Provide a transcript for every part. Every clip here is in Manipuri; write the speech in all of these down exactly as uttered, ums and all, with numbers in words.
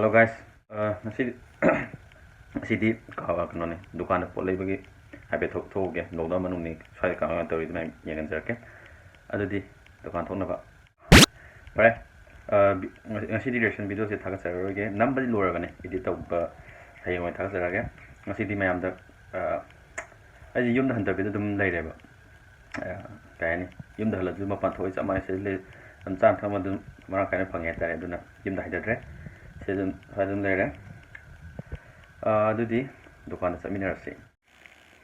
Hello guys, ꯑ, ꯉꯁꯤ ꯉꯁꯤꯗꯤ ꯀ- ꯀꯩꯅꯣꯅꯦ, ꯗꯨꯀꯥꯟꯗ ꯄꯣꯠ ꯂꯩꯕꯒꯤ ꯍꯥꯏꯐꯦꯠ ꯊꯣꯛ- ꯊꯣꯛꯎꯒꯦ꯫ Lockdown ꯃꯅꯨꯡꯅꯤ, ꯁ꯭ꯋꯥꯏꯗ ꯀꯃꯥꯏ ꯀꯃꯥꯏ ꯇꯧꯔꯤꯗꯣ ꯃꯌꯥꯝ ꯌꯦꯡꯍꯟꯖꯔꯛꯀꯦ꯫ ꯑꯗꯨꯗꯤ ꯗꯨꯀꯥꯟ ꯊꯣꯛꯅꯕ꯫ ꯐꯔꯦ, ꯑ, ꯕꯤ- ꯉꯁꯤ- ꯉꯁꯤꯗꯤ reaction videoꯁꯦ ꯊꯥꯒꯠꯆꯔꯔꯣꯏꯒꯦ꯫ ꯅꯝꯕꯗꯤ ꯂꯣꯏꯔꯕꯅꯦ, edit ꯇꯧꯕ ꯍꯌꯦꯡ ꯑꯣꯏꯅ ꯊꯥꯒꯠꯆꯔꯛꯑꯒꯦ꯫ ꯉꯁꯤꯗꯤ ꯃꯌꯥꯝꯗ, ꯑ, ꯑꯩꯁꯦ ꯌꯨꯝꯗ ꯍꯟꯗꯕꯤꯗ ꯑꯗꯨꯝ ꯂꯩꯔꯦꯕ꯫ ꯑ, ꯀꯩ ꯍꯥꯏꯅꯤ, ꯌꯨꯝꯗ ꯍꯜꯂꯁꯨ ꯃꯄꯥꯟ ꯊꯣꯛꯑ ꯆꯞ ꯃꯥꯟꯅꯩ꯫ ꯁꯤꯗ ꯂꯩ-, ꯑꯗꯨꯝ ꯆꯥꯅ ꯊꯛꯅꯕ ꯑꯗꯨꯝ ꯃꯔꯥꯡ ꯀꯥꯏꯅ ꯐꯪꯉꯦ ꯍꯥꯏꯇꯥꯔꯦ꯫ ꯑꯗꯨꯅ ꯌꯨꯝꯗ ꯍꯥꯏꯗꯗ꯭ꯔꯦ꯫ ꯁꯤꯗ ꯑꯗꯨꯝ, ꯁ꯭ꯋꯥꯏꯗ ꯑꯗꯨꯝ ꯂꯩꯔꯦ꯫ ꯑ, ꯑꯗꯨꯗꯤ ꯗꯨꯀꯥꯟꯗ ꯆꯠꯃꯤꯟꯅꯔꯁꯤ꯫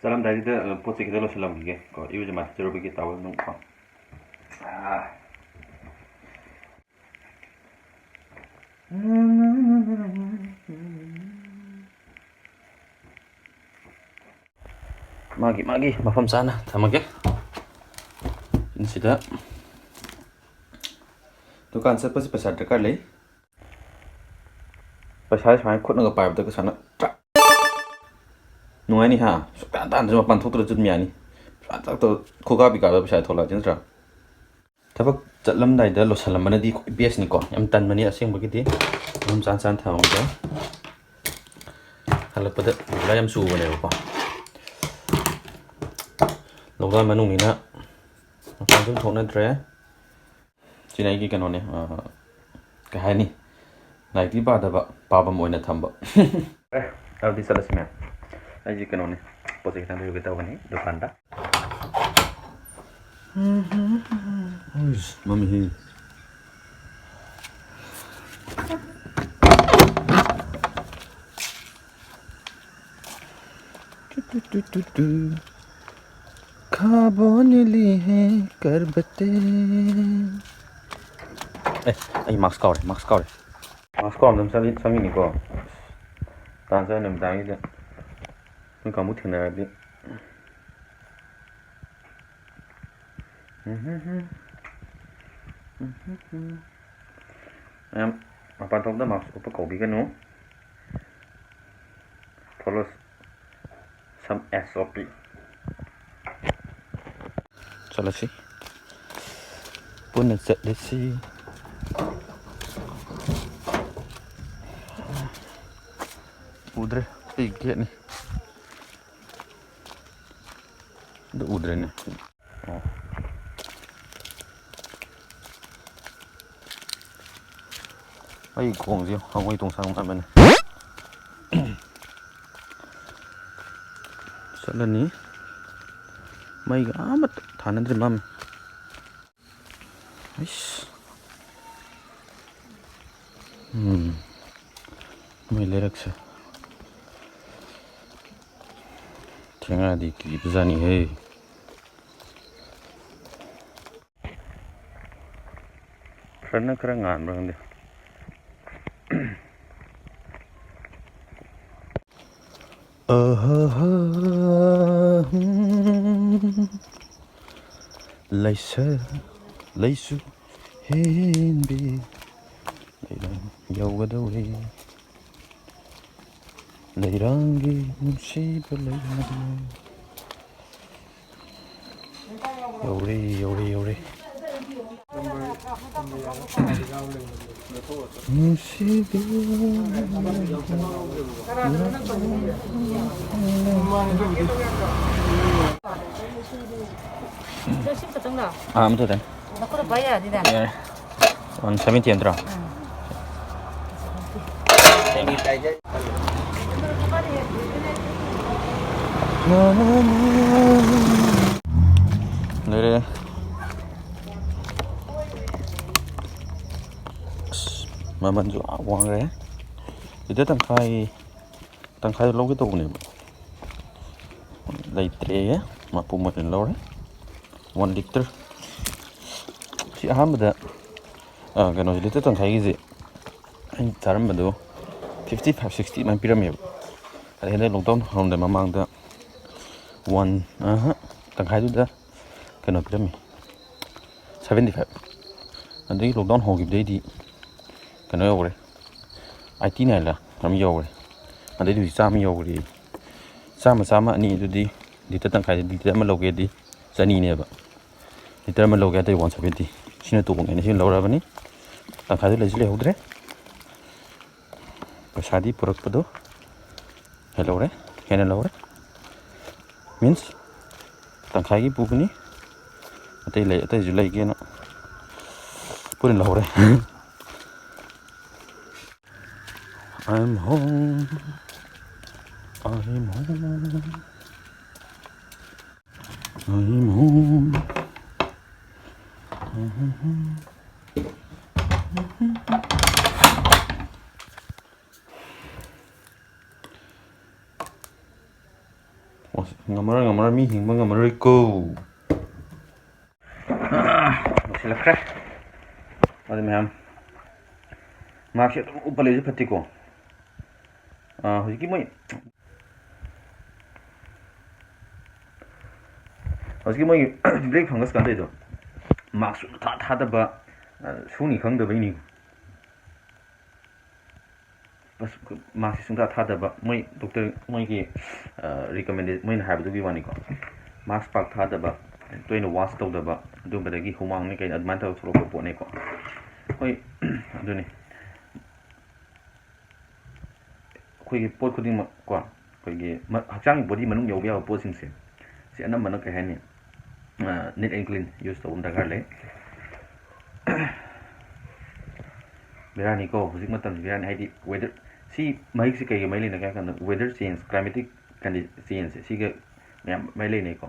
ꯆꯠꯂꯝꯗꯥꯏꯁꯤꯗ, ꯑ, ꯄꯣꯠ ꯆꯩ ꯈꯤꯇ ꯂꯣꯏꯁꯤꯜꯂꯝꯈꯤꯒꯦ ꯀꯣ, ꯏꯔꯨꯖ ꯃꯥꯏꯊꯖꯔꯨꯕꯒꯤ towel ꯅꯨꯡ ꯀꯣ꯫ ꯑ꯫ ꯃꯥꯒꯤ ꯃꯥꯒꯤ ꯃꯐꯝ ꯆꯥꯅ ꯊꯝꯃꯒꯦ꯫ ꯁꯤꯗ ꯗꯨꯀꯥꯟ ꯆꯠꯄꯁꯤ ꯄꯩꯁꯥ ꯗꯔꯀꯥꯔ ꯂꯩ꯫ ꯄꯩꯁꯥꯁꯦ ꯁꯨꯃꯥꯏꯅ ꯈꯨꯠꯅꯒ ꯄꯥꯏꯕꯗ ꯄꯩꯁꯥꯅ ꯇ꯭ꯔꯛ꯫ ꯅꯨꯡꯉꯥꯏꯅꯤ ꯍꯥ? ꯁꯨꯛꯇꯥꯟ ꯇꯥꯟꯗ꯭ꯔꯁꯨ ꯃꯄꯥꯟ ꯊꯣꯛꯇ꯭ꯔꯁꯨ ꯑꯗꯨꯝ ꯌꯥꯅꯤ꯫ ꯄꯩꯁꯥ ꯇꯛ ꯇꯛ ꯈꯨꯒꯥ ꯄꯤꯒꯥꯗ ꯄꯩꯁꯥ ꯊꯣꯛꯂꯛꯑꯗꯤ ꯅꯠꯇ꯭ꯔꯥ? ꯊꯕꯛ ꯆꯠꯂꯝꯗꯥꯏꯗ ꯂꯣꯏꯁꯜꯂꯝꯕꯅꯗꯤ ꯈ꯭ꯋꯥꯏ best ꯅꯤꯀꯣ꯫ ꯌꯥꯝ ꯇꯟꯕꯅꯤ ꯑꯁꯦꯡꯕꯒꯤꯗꯤ꯫ ꯑꯗꯨꯝ ꯆꯥꯟ ꯆꯥꯟ ꯊꯝꯃꯒ ꯍꯜꯂꯛꯄꯗ ꯕꯦꯔꯥ ꯌꯥꯝ ꯆꯨꯕꯅꯦꯕꯀꯣ꯫ Lockdown ꯃꯅꯨꯡꯅꯤꯅ ꯃꯄꯥꯟꯁꯨ ꯊꯣꯛꯅꯗ꯭ꯔꯦ꯫ ꯁꯤꯅ ꯑꯩꯒꯤ ꯀꯩꯅꯣꯅꯦ, ꯑ, ꯀꯩ ꯍꯥꯏꯅꯤ, ꯂꯥꯏꯔꯤꯛꯇꯤ ꯄꯥꯗꯕ, ꯄꯥꯐꯝ ꯑꯣꯏꯅ ꯊꯝꯕ꯫ ꯑꯦ, ꯑꯗꯨꯗꯤ ꯆꯠꯂꯁꯤ ꯃꯌꯥꯝ꯫ ꯑꯩꯁꯦ ꯀꯩꯅꯣꯅꯦ, ꯄꯣꯠ ꯆꯩ ꯈꯤꯇꯪ ꯂꯩꯔꯨꯒꯦ ꯇꯧꯕꯅꯤ ꯗꯨꯀꯥꯟꯗ꯫ ꯑꯁ, ꯃꯝꯃꯤꯍꯦ꯫ ꯇꯨ ꯇꯨ ꯇꯨ ꯇꯨ ꯇꯨ꯫ ꯈꯥꯕꯣ ꯅꯤꯂꯤ ꯍꯦ ꯀꯔꯕꯇꯦ꯫ ꯑꯦ, ꯑꯩ mask ꯀꯥꯎꯔꯦ, mask ꯀꯥꯎꯔꯦ꯫ Mask ꯀꯥꯎꯔꯝꯗ ꯑꯗꯨꯝ ꯆꯪꯉꯤ-, ꯆꯪꯉꯤꯅꯤꯀꯣ꯫ ꯇꯥꯟ ꯆꯥꯅ ꯅꯨꯃꯤꯗꯥꯡꯒꯤꯗ ꯅꯣꯏ ꯀꯥꯡꯕꯨ ꯊꯦꯡꯅꯔꯗꯤ꯫ ꯃꯌꯥꯝ ꯃꯄꯥꯟ ꯊꯣꯛꯄꯗ mask ꯎꯞꯄ ꯀꯥꯎꯕꯤꯒꯅꯨ꯫ Follow some S O P꯫ ꯆꯠꯂꯁꯤ꯫ ꯄꯨꯟꯅ ꯆꯠꯂꯁꯤ꯫ ꯎꯗ꯭ꯔꯦ, ꯑꯩ ꯒꯦꯠꯅꯤ꯫ ꯑꯗꯨ ꯎꯗ꯭ꯔꯦꯅꯦ꯫ ꯑꯣ꯫ ꯑꯩ ꯈꯣꯡꯁꯦ ꯍꯋꯥꯏ ꯇꯣꯡꯁꯥꯡ ꯃꯥꯟꯕꯅꯦ꯫ ꯆꯠꯂꯅꯤ꯫ ꯃꯩꯒ ꯑꯃꯠꯇ ꯊꯥꯅꯗ꯭ꯔꯦ, ꯃꯝꯃꯦ꯫ ꯑꯩꯁ꯫ ꯎꯝ꯫ ꯃꯣꯏ ꯂꯩꯔꯛꯁꯦ꯫ ꯊꯦꯡꯉꯛꯑꯗꯤ ꯀꯤꯕꯖꯥꯠꯅꯤꯍꯦ꯫ ꯐ꯭ꯔꯟꯠꯅ ꯈꯔ ꯉꯥꯟꯕ꯭ꯔꯥ ꯈꯪꯗꯦ꯫ ꯑꯍꯥꯍꯥ, ꯍꯝ꯫ ꯂꯩꯁꯥ, ꯂꯩꯁꯨ ꯍꯦꯟꯕꯤ ꯂꯩꯔꯥꯡ ꯌꯧꯒꯗꯧꯔꯦ꯫ ꯂꯩꯔꯥꯡꯒꯤ ꯅꯨꯡꯁꯤꯕ ꯂꯩꯔꯥꯡ꯫ ꯌꯧꯔꯦ, ꯌꯧꯔꯦ, ꯌꯧꯔꯦ꯫ ꯅꯨꯡꯁꯤꯕꯤ꯫ ꯂꯤꯁꯤꯡ ꯈꯛꯇꯪꯂꯣ? ꯑꯥ, ꯑꯃ ꯊꯣꯛꯇꯅꯤ꯫ ꯂꯧꯈꯠꯂ ꯄꯥꯏ ꯌꯥꯅꯤꯗ꯫ ꯌꯥꯔꯦ꯫ ꯋꯥꯟ ꯁꯚꯦꯟꯇꯤ ꯅꯠꯇ꯭ꯔꯣ? ꯎꯝ꯫ ꯂꯩꯔꯦ꯫ ꯑꯁ, ꯃꯃꯜꯁꯨ ꯑꯥ ꯋꯥꯡꯈ꯭ꯔꯦ꯫ ꯂꯤꯇꯔ ꯇꯪꯈꯥꯏ, ꯇꯪꯈꯥꯏꯗ ꯂꯧꯒꯦ ꯇꯧꯕꯅꯦꯕ꯫ ꯂꯩꯇ꯭ꯔꯦ꯫ ꯃꯄꯨꯝ ꯑꯣꯏꯅ ꯂꯧꯔꯦ꯫ One litre. ꯁꯤ ꯑꯍꯥꯟꯕꯗ, ꯑ, ꯀꯩꯅꯣꯁꯦ, ꯂꯤꯇꯔ ꯇꯪꯈꯥꯏꯒꯤꯁꯦ ꯑꯩꯅ ꯆꯥꯔꯝꯕꯗꯣ ꯐꯤꯐꯇꯤ ꯐꯥꯏꯚ, ꯁꯤꯛꯁꯇꯤ ꯑꯗꯨꯃꯥꯏꯅ ꯄꯤꯔꯝꯃꯦꯕ꯫ ꯑꯗꯩ ꯍꯟꯗꯛ ꯂꯣꯛꯗꯥꯎꯟ ꯍꯧꯔꯝꯗꯥꯏ ꯃꯃꯥꯡꯗ ꯋꯥꯟ, ꯑꯍ, ꯇꯪꯈꯥꯏꯗꯨꯗ ꯀꯩꯅꯣ ꯄꯤꯔꯝꯃꯤ, ꯁꯚꯦꯟꯇꯤ ꯐꯥꯏꯚ꯫ ꯑꯗꯒꯤ ꯂꯣꯛꯗꯥꯎꯟ ꯍꯧꯈꯤꯕꯗꯩꯗꯤ ꯀꯩꯅꯣ ꯌꯧꯈ꯭ꯔꯦ, ꯑꯥꯏꯇꯤ ꯅꯥꯏꯟꯂ ꯑꯃ ꯌꯧꯈ꯭ꯔꯦ꯫ ꯑꯗꯩꯗꯤ ꯍꯧꯖꯤꯛ ꯆꯥꯝꯃ ꯌꯧꯈ꯭ꯔꯦ꯫ ꯆꯥꯝꯃ, ꯆꯥꯝꯃ ꯑꯅꯤ ꯑꯗꯨꯗꯤ ꯂꯤꯇꯔ ꯇꯪꯈꯥꯏꯗ ꯂꯤꯇꯔ ꯑꯃ ꯂꯧꯒꯦꯗꯤ ꯆꯅꯤꯅꯦꯕ꯫ ꯂꯤꯇꯔ ꯑꯃ ꯂꯧꯒꯦ ꯍꯥꯏꯔꯗꯤ ꯋꯥꯟ ꯁꯚꯦꯟꯇꯤ꯫ ꯁꯤꯅ ꯇꯣꯡꯉꯦꯅ ꯁꯤꯅ ꯂꯧꯔꯕꯅꯤ꯫ ꯇꯪꯈꯥꯏꯗ ꯂꯩꯁꯨ ꯂꯩꯍꯧꯗ꯭ꯔꯦ꯫ ꯄꯩꯁꯥꯗꯤ ꯄꯨꯔꯛꯄꯗꯣ ꯂꯧꯔꯦ, ꯍꯦꯟꯅ ꯂꯧꯔꯦ꯫ Means, ꯇꯪꯈꯥꯏꯒꯤ ꯄꯨꯒꯅꯤ꯫ ꯑꯇꯩ ꯂꯩ, ꯑꯇꯩꯁꯨ ꯂꯩꯒꯦꯅ ꯄꯨꯟꯅ ꯂꯧꯔꯦ꯫ I'm home. I'm home. I'm home. ꯉꯝꯃꯔꯣꯏ, ꯉꯝꯃꯔꯣꯏ, ꯃꯤ ꯍꯤꯡꯕ ꯉꯝꯃꯔꯣꯏꯀꯣ꯫ ꯑꯥ, ꯂꯣꯏꯁꯤꯜꯂꯛꯈ꯭ꯔꯦ꯫ ꯑꯗꯨ ꯃꯌꯥꯝ, ꯃꯥꯛꯁꯁꯦ ꯑꯗꯨꯝ ꯎꯞꯄ ꯂꯩꯕꯁꯨ ꯐꯠꯇꯦꯀꯣ꯫ ꯑꯥ, ꯍꯧꯖꯤꯛꯀꯤ ꯃꯣꯏ, ꯍꯧꯖꯤꯛꯀꯤ ꯃꯣꯏꯒꯤ black fungus ꯀꯥꯟꯗꯩꯗꯣ, ꯃꯥꯛꯁ ꯁꯨꯡꯊꯥ ꯊꯥꯗꯕ, ꯑ, ꯁꯨꯅꯤ ꯈꯪꯗꯕꯩꯅꯤ꯫ ꯑꯁ, ꯃꯥꯛꯁꯁꯦ ꯁꯨꯡꯊꯥ ꯊꯥꯗꯕ, ꯃꯣꯏ ꯗꯣꯛꯇꯔ, ꯃꯣꯏꯒꯤ, ꯑ, recommended, ꯃꯣꯏꯅ ꯍꯥꯏꯕꯗꯨꯒꯤ ꯋꯥꯅꯤꯀꯣ꯫ ꯃꯥꯛꯁ ꯄꯥꯛ ꯊꯥꯗꯕ, ꯇꯣꯏꯅ wash ꯇꯧꯗꯕ, ꯑꯗꯨꯝꯕꯗꯒꯤ ꯍꯨꯃꯥꯡꯅꯤ ꯀꯩꯅ ꯑꯗꯨꯃꯥꯏꯅ ꯇꯧꯔꯒ ꯊꯣꯛꯂꯛꯄ ꯄꯣꯠꯅꯤꯀꯣ꯫ ꯍꯣꯏ, ꯑꯗꯨꯅꯤ꯫ ꯑꯩꯈꯣꯏꯒꯤ ꯄꯣꯠ ꯈꯨꯗꯤꯡꯃꯛ ꯀꯣ, ꯑꯩꯈꯣꯏꯒꯤ ꯃ-, ꯍꯛꯆꯥꯡꯒꯤ body ꯃꯅꯨꯡ ꯌꯧꯕ ꯌꯥꯕ ꯄꯣꯠꯁꯤꯡꯁꯦ, ꯁꯤ ꯑꯅꯝꯕꯅ ꯀꯩ ꯍꯥꯏꯅꯤ, ꯑ, neat and clean use ꯇꯧꯕ ꯑꯃ ꯗꯔꯀꯥꯔ ꯂꯩ꯫ ꯕꯦꯔꯥꯅꯤꯀꯣ, ꯍꯧꯖꯤꯛ ꯃꯇꯝꯁꯤ ꯕꯦꯔꯥꯅꯤ꯫ ꯍꯥꯏꯗꯤ weather, ꯁꯤ ꯃꯍꯤꯛꯁꯤ ꯀꯩꯒ ꯃꯔꯤ ꯂꯩꯅꯒꯦ ꯍꯥꯏ ꯀꯥꯟꯗ, weather change, climatic condi-, change ꯁꯤꯒ ꯃꯌꯥꯝ ꯃꯔꯤ ꯂꯩꯅꯩꯀꯣ꯫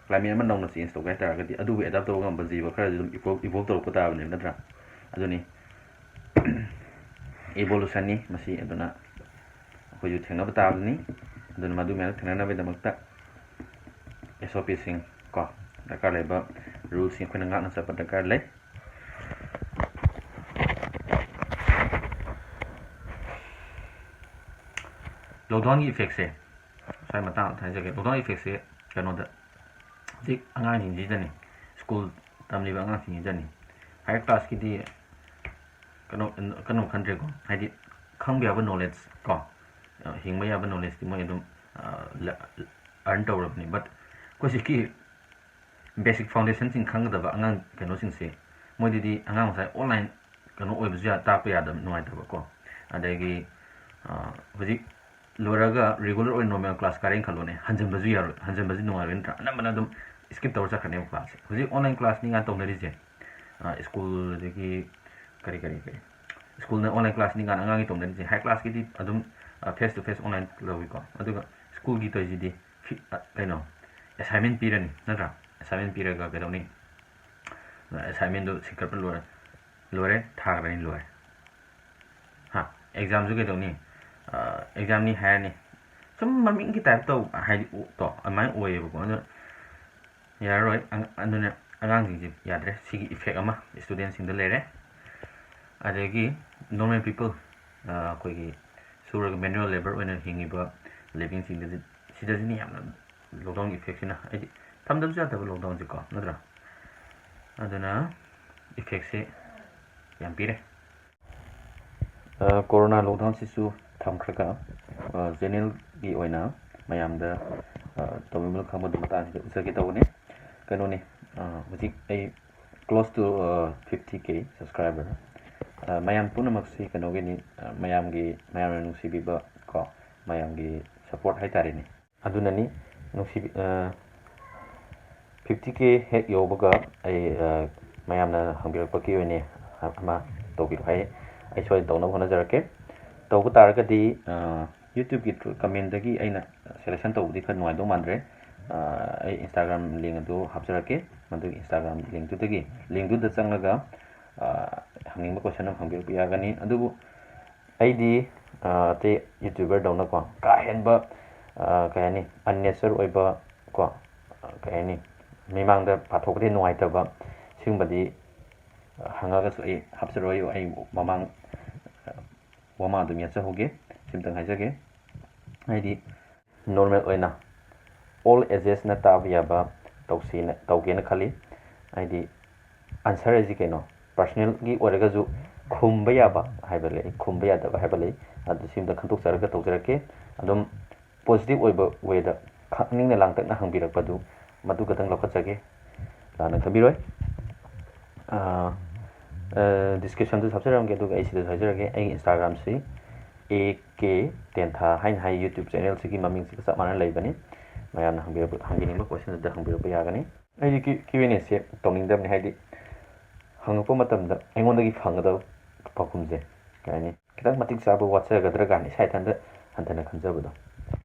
Climate ꯑꯃ ꯅꯧꯅ change ꯇꯧꯒꯦ ꯍꯥꯏ ꯇꯥꯔꯒꯗꯤ, ꯑꯗꯨꯕꯨ adapt ꯇꯧꯕ ꯉꯝꯕ ꯖꯤꯕ ꯈꯔꯗꯤ ꯑꯗꯨꯝ evolve, evolve ꯇꯧꯔꯛꯄ ꯇꯥꯕꯅꯦꯕ, ꯅꯠꯇ꯭ꯔꯥ? ꯑꯗꯨꯅꯤ꯫ Evolutionꯅꯤ ꯃꯁꯤ꯫ ꯑꯗꯨꯅ ꯑꯩꯈꯣꯏꯁꯨ ꯊꯦꯡꯅꯕ ꯇꯥꯕꯅꯤ꯫ ꯑꯗꯨꯅ ꯃꯗꯨ ꯃꯌꯥꯝꯗꯣ ꯊꯦꯡꯅꯅꯕꯒꯤꯗꯃꯛꯇ SOPꯁꯤꯡ ꯀꯣ, ꯗꯔꯀꯥꯔ ꯂꯩꯕ rulesꯁꯤꯡ ꯑꯩꯈꯣꯏꯅ ꯉꯥꯛꯅ ꯆꯠꯄ ꯗꯔꯀꯥꯔ ꯂꯩ꯫ Lockdownꯒꯤ effectꯁꯦ, ꯉꯁꯥꯏ ꯃꯇꯥꯡ ꯑꯃ ꯍꯥꯏꯖꯒꯦ꯫ Lockdown effectꯁꯦ ꯀꯩꯅꯣꯗ, ꯍꯧꯖꯤꯛ ꯑꯉꯥꯡꯁꯤꯡꯁꯤꯗꯅꯤ, school ꯇꯝꯂꯤꯕ ꯑꯉꯥꯡꯁꯤꯡꯁꯤꯗꯅꯤ, higher classꯀꯤꯗꯤ ꯀꯩꯅꯣ, ꯀꯩꯅꯣ ꯈꯟꯗ꯭ꯔꯦꯀꯣ꯫ ꯍꯥꯏꯗꯤ ꯈꯪꯕ ꯌꯥꯕ knowledge ꯀꯣ, ꯍꯤꯡꯕ ꯌꯥꯕ knowledgeꯇꯤ ꯃꯣꯏ ꯑꯗꯨꯝ, ꯑ, ꯂ-, earn ꯇꯧꯔꯕꯅꯤ꯫ But ꯑꯩꯈꯣꯏ ꯁꯤꯒꯤ basic foundationꯁꯤꯡ ꯈꯪꯒꯗꯕ ꯑꯉꯥꯡ ꯀꯩꯅꯣꯁꯤꯡꯁꯦ, ꯃꯣꯏꯗꯗꯤ ꯑꯉꯥꯡ ꯃꯆꯥ online ꯀꯩꯅꯣ ꯑꯣꯏꯕꯁꯨ ꯌꯥ-, ꯇꯥꯛꯄ ꯌꯥꯗꯕ, ꯅꯨꯡꯉꯥꯏꯇꯕꯀꯣ꯫ ꯑꯗꯒꯤ, ꯑ, ꯍꯧꯖꯤꯛ ꯂꯣꯏꯔꯒ regular ꯑꯣꯏꯅ normal class ꯀꯥꯔꯦꯅ ꯈꯜꯂꯣꯅꯦ, ꯍꯟꯖꯟꯕꯁꯨ ꯌꯥꯔꯣꯏ, ꯍꯟꯖꯟꯕꯁꯨ ꯅꯨꯡꯉꯥꯏꯔꯣꯏ ꯅꯠꯇ꯭ꯔꯥ? ꯑꯅꯝꯕꯅ ꯑꯗꯨꯝ skip ꯇꯧꯔ ꯆꯠꯈ꯭ꯔꯅꯦꯕ classꯁꯦ꯫ ꯍꯧꯖꯤꯛ online classꯅꯤ ꯀꯥꯏꯅ ꯇꯧꯅꯔꯤꯁꯦ, school ꯑꯗꯒꯤ ꯀꯔꯤ ꯀꯔꯤ ꯀꯔꯤ schoolꯅ online classꯅꯤ ꯀꯥꯏꯅ ꯑꯉꯥꯡꯒꯤ ꯇꯧꯅꯔꯤꯁꯦ꯫ High classꯀꯤꯗꯤ ꯑꯗꯨꯝ face to face online ꯂꯧꯏꯀꯣ, ꯑꯗꯨꯒ schoolꯒꯤ ꯇꯧꯔꯤꯁꯤꯗꯤ ꯀꯩꯅꯣ, assignment ꯄꯤꯔꯅꯤ ꯅꯠꯇ꯭ꯔꯥ? Assignment ꯄꯤꯔꯒ ꯀꯩꯗꯧꯅꯤ? Assignmentꯗꯨ ꯁꯤꯡꯀꯠꯄ ꯂꯣꯏꯔꯦ, ꯂꯣꯏꯔꯦ, ꯊꯥꯈ꯭ꯔꯅꯤ, ꯂꯣꯏꯔꯦ꯫ ꯍꯥ, examꯁꯨ ꯀꯩꯗꯧꯅꯤ? Examꯅꯤ ꯍꯥꯏꯔꯅꯤ, ꯁꯨꯝ ꯃꯃꯤꯡꯒꯤ type ꯇꯧ ꯍꯥꯏꯗꯤ ꯇꯣ ꯑꯗꯨꯃꯥꯏꯅ ꯑꯣꯏꯌꯦꯕꯀꯣ꯫ ꯑꯗꯨꯅ ꯌꯥꯔꯔꯣꯏ꯫ ꯑꯗꯨꯅ ꯑꯉꯥꯡꯁꯤꯡꯁꯦ ꯌꯥꯗ꯭ꯔꯦ꯫ ꯁꯤꯒꯤ effect ꯑꯃ studentꯁꯤꯡꯗ ꯂꯩꯔꯦ꯫ ꯑꯗꯒꯤ normal people, ꯑꯩꯈꯣꯏꯒꯤ ꯁꯨꯔꯒ manual labour ꯑꯣꯏꯅ ꯍꯤꯡꯉꯤꯕ livingꯁꯤꯡꯗꯗꯤ, ꯁꯤꯗꯁꯤꯅꯤ ꯌꯥꯝꯅ lockdownꯒꯤ effectꯁꯤꯅ꯫ ꯍꯥꯏꯗꯤ ꯊꯝꯗꯕꯁꯨ ꯌꯥꯗꯕ lockdownꯁꯦꯀꯣ, ꯅꯠꯇ꯭ꯔꯥ? ꯑꯗꯨꯅ effectꯁꯦ ꯌꯥꯝ ꯄꯤꯔꯦ꯫ Corona lockdownꯁꯤꯁꯨ ꯊꯝꯈ꯭ꯔꯒ, channelꯒꯤ ꯑꯣꯏꯅ ꯃꯌꯥꯝꯗ ꯇꯧꯕꯤꯃꯜ ꯈꯪꯕꯗꯨ ꯃꯇꯥꯡꯁꯤꯗ ꯎꯠꯆꯒꯦ ꯇꯧꯕꯅꯤ꯫ ꯀꯩꯅꯣꯅꯤ, ꯍꯧꯖꯤꯛ ꯑꯩ close to fifty K subscriber꯫ ꯃꯌꯥꯝ ꯄꯨꯝꯅꯃꯛꯁꯤ ꯀꯩꯅꯣꯒꯤꯅꯤ, ꯃꯌꯥꯝꯒꯤ, ꯃꯌꯥꯝꯅ ꯅꯨꯡꯁꯤꯕꯤꯕ ꯀꯣ, ꯃꯌꯥꯝꯒꯤ support ꯍꯥꯏꯇꯥꯔꯦꯅꯦ꯫ ꯑꯗꯨꯅꯅꯤ ꯅꯨꯡꯁꯤꯕꯤ-, fifty K ꯍꯦꯛ ꯌꯧꯕꯒ ꯑꯩ, ꯃꯌꯥꯝꯅ ꯍꯪꯕꯤꯔꯛꯄꯒꯤ ꯑꯣꯏꯅ ꯑꯃ ꯇꯧꯕꯤꯔꯣ ꯍꯥꯏ꯫ ꯑꯩ ꯁꯣꯏꯗꯅ ꯇꯧꯅꯕ ꯍꯣꯠꯅꯖꯔꯛꯀꯦ꯫ ꯇꯧꯕ ꯇꯥꯔꯒꯗꯤ, YouTubeꯀꯤ through commentꯗꯒꯤ ꯑꯩꯅ selection ꯇꯧꯕꯗꯤ ꯈꯔ ꯅꯨꯡꯉꯥꯏꯗꯧ ꯃꯥꯟꯗ꯭ꯔꯦ꯫ ꯑꯩ Instagram link ꯑꯗꯨ ꯍꯥꯞꯆꯔꯛꯀꯦ꯫ ꯃꯗꯨꯒꯤ Instagram linkꯇꯨꯗꯒꯤ, linkꯇꯨꯗ ꯆꯪꯉꯒ, ꯍꯪꯅꯤꯡꯕ question ꯑꯃ ꯍꯪꯕꯤꯔꯛꯄ ꯌꯥꯒꯅꯤ꯫ ꯑꯗꯨꯕꯨ ꯑꯩꯗꯤ, ꯑꯇꯩ YouTuberꯗꯧꯅꯀꯣ, ꯀꯥ ꯍꯦꯟꯕ, ꯀꯩ ꯍꯥꯏꯅꯤ, unnecessary ꯑꯣꯏꯕ ꯀꯣ, ꯀꯩ ꯍꯥꯏꯅꯤ, ꯃꯤꯃꯥꯡꯗ ꯄꯥꯊꯣꯛꯄꯗꯤ ꯅꯨꯡꯉꯥꯏꯇꯕ, ꯁꯤꯒꯨꯝꯕꯗꯤ ꯍꯪꯉꯒꯁꯨ ꯑꯩ ꯍꯥꯞꯆꯔꯣꯏ꯫ ꯑꯩ ꯃꯃꯥꯡ ꯋꯥꯃꯥꯡ ꯑꯗꯨꯝ ꯌꯥꯠꯆꯍꯧꯒꯦ꯫ ꯁꯤꯝꯇꯪ ꯍꯥꯏꯖꯒꯦ꯫ ꯍꯥꯏꯗꯤ normal ꯑꯣꯏꯅ all agesꯅ ꯇꯥꯕ ꯌꯥꯕ ꯇꯧꯁꯦꯅ, ꯇꯧꯒꯦꯅ ꯈꯜꯂꯤ꯫ ꯍꯥꯏꯗꯤ answer ꯍꯥꯏꯁꯤ ꯀꯩꯅꯣ? Personalꯒꯤ ꯑꯣꯏꯔꯒꯁꯨ ꯈꯨꯝꯕ ꯌꯥꯕ ꯍꯥꯏꯕ ꯂꯩ, ꯈꯨꯝꯕ ꯌꯥꯗꯕ ꯍꯥꯏꯕ ꯂꯩ꯫ ꯑꯗꯨ ꯁꯤꯝꯇ ꯈꯟꯗꯣꯛꯆꯔꯒ ꯇꯧꯖꯔꯛꯀꯦ꯫ ꯑꯗꯨꯝ positive ꯑꯣꯏꯕ wayꯗ ꯈꯪꯅꯤꯡꯅ ꯂꯥꯡꯇꯛꯅ ꯍꯪꯕꯤꯔꯛꯄꯗꯨ ꯃꯗꯨ ꯈꯛꯇꯪ ꯂꯧꯈꯠꯆꯒꯦ꯫ ꯂꯥꯟꯅ ꯈꯟꯕꯤꯔꯣꯏ꯫ Descriptionꯗꯁꯨ ꯍꯥꯞꯆꯔꯝꯒꯦ, ꯑꯗꯨꯒ ꯑꯩ ꯁꯤꯗꯁꯨ ꯍꯥꯏꯖꯔꯒꯦ꯫ ꯑꯩꯒꯤ Instagramꯁꯤ ꯑꯦ ꯀꯦ ꯇꯦꯟꯊꯥ ꯍꯥꯏꯅ ꯍꯥꯏ, YouTube ꯆꯦꯅꯦꯜꯁꯤꯒꯤ ꯃꯃꯤꯡꯁꯤꯒ ꯆꯞ ꯃꯥꯟꯅ ꯂꯩꯕꯅꯤ꯫ ꯃꯌꯥꯝꯅ ꯍꯪꯕꯤꯔꯛꯄ, ꯍꯪꯕꯤꯅꯤꯡꯕ ꯀꯣꯏꯁꯟ ꯑꯗꯨꯗ ꯍꯪꯕꯤꯔꯛꯄ ꯌꯥꯒꯅꯤ꯫ ꯑꯩꯗꯤ ꯀ꯭ꯌꯨ ꯑꯦꯟ ꯑꯦꯁꯦ ꯇꯧꯅꯤꯡꯗꯕꯅꯤ, ꯍꯥꯏꯗꯤ ꯍꯪꯉꯛꯄ ꯃꯇꯝꯗ ꯑꯩꯉꯣꯟꯗꯒꯤ ꯐꯪꯒꯗꯕ ꯄꯥꯎꯈꯨꯝꯁꯦ ꯀꯩ ꯍꯥꯏꯅꯤ, ꯈꯤꯇꯪ ꯃꯇꯤꯛ ꯆꯥꯕ ꯋꯥꯠꯆꯒꯗ꯭ꯔꯥ ꯀꯥꯏꯅ ꯏꯁꯥ ꯏꯊꯟꯇ ꯍꯟꯊꯅ ꯈꯟꯖꯕꯗꯣ꯫